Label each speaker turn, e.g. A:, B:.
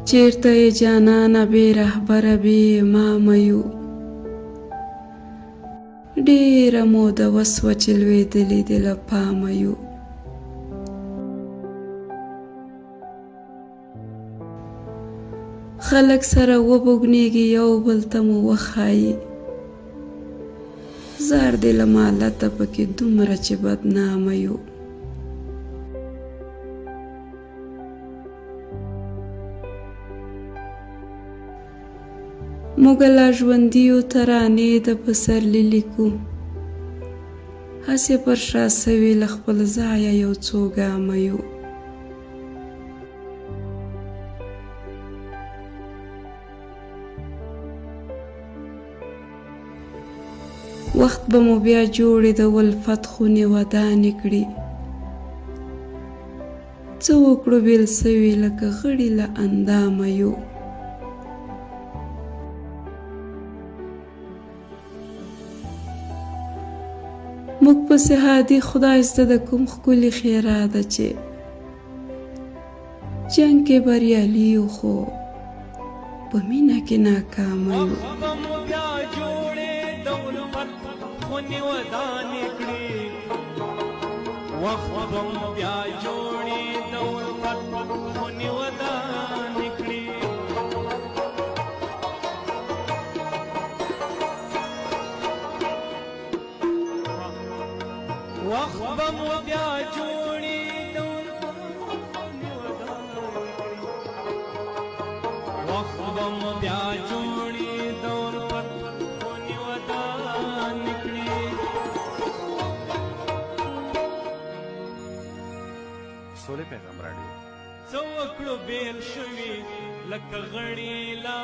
A: چېرته یې جانانه بې رهبره بې امامه یو؟ ډېره موده وسوه چې لوېدلي دې له پامه یو. خلک سره وبوږنېږي یو بل ته مو وښایي، ځار دې له مالته پکې دومره چې بدنامه یو. موږ لا ژوندي یو ترانې د پسرلي لیکو، هسې پر شا سوي له خپل ځایه یو څو ګامه یو. وخت به مو بیا جوړې د ولفت خونې ودانې کړي، څه وکړو بېل سوي لکه غړي له اندامه یو. موږ پسې هادي خدای زده د کوم ښکلي ښېرا ده چې جنګ کې بریالي یو خو په مینه کې ناکامه یو.
B: وخت به مو بیا جوړې د الفت خونې ودانې کړي، وخت به مو بیا جوړې د الفت خونې ودانې کړي. وخت به مو بیا جوړې د الفت خونې ودانې کړي، وخت به مو بیا جوړې د الفت خونې ودانې کړي.
C: سولې پیغام راډیو.
B: څه وکړو بېل شوي لکه غړي له